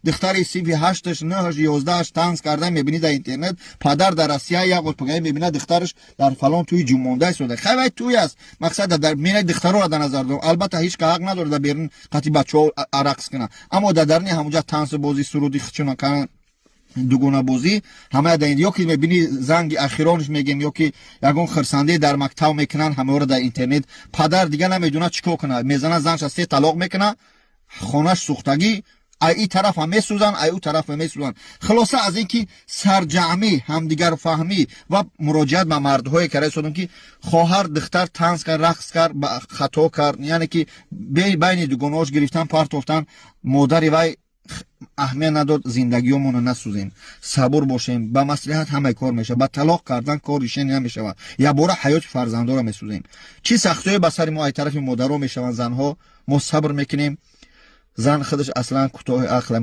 Духтари синфи ҳашташ, нӯҳаш, 11-аш танс карда мебинӣ дар интернет. Падар дар Россия як бор пагаи мебинад, духтараш дар фалон тӯи ҷумонда истода. Хай, вай тӯй аст, мақсад дар мена духтароро дар назар дорам. Албатта, ҳеҷ ка ҳақ надорад дар берун қати бачаҳо рақс кунад, аммо дар дарни ҳамунҷа тансу бозӣ, суруди хичуна, дугонабозӣ ҳамая дар, ё ки мебинӣ занги ахиронш мегем, ё ки ягон хирсандӣ дар мактаб мекунанд, ҳамаро дар интернет. Падар дига намедонад чӣ кор кунад, мезана занша, се талоқ мекунад, хонаш сӯхтагӣ, ай и тараф ҳам месӯзанд, ай ӯ тараф ҳам месӯзанд. Хулоса, аз ин ки сарҷамъӣ, ҳамдигарфаҳмӣ ва муроҷиат ба мардҳое карда истодам, ки хоҳар, духтар танс кард, рақс кард, хато кард, яъне ки байни дугонаҳош гирифтан, партофтан, модари вай аҳамият надод. Зиндагиёмонро насӯзем, сабур бошем, ба маслиҳат ҳамаи кор мешавад. Ба талоқ кардан кор решение намешавад. Якбора ҳаёти фарзандоро месӯзем. Чӣ сахтиҳое ба сари мо ай тарафи модаро мешаванд, занҳо, мо сабр мекунем. Зан худаш аслан кӯтоҳи ақл.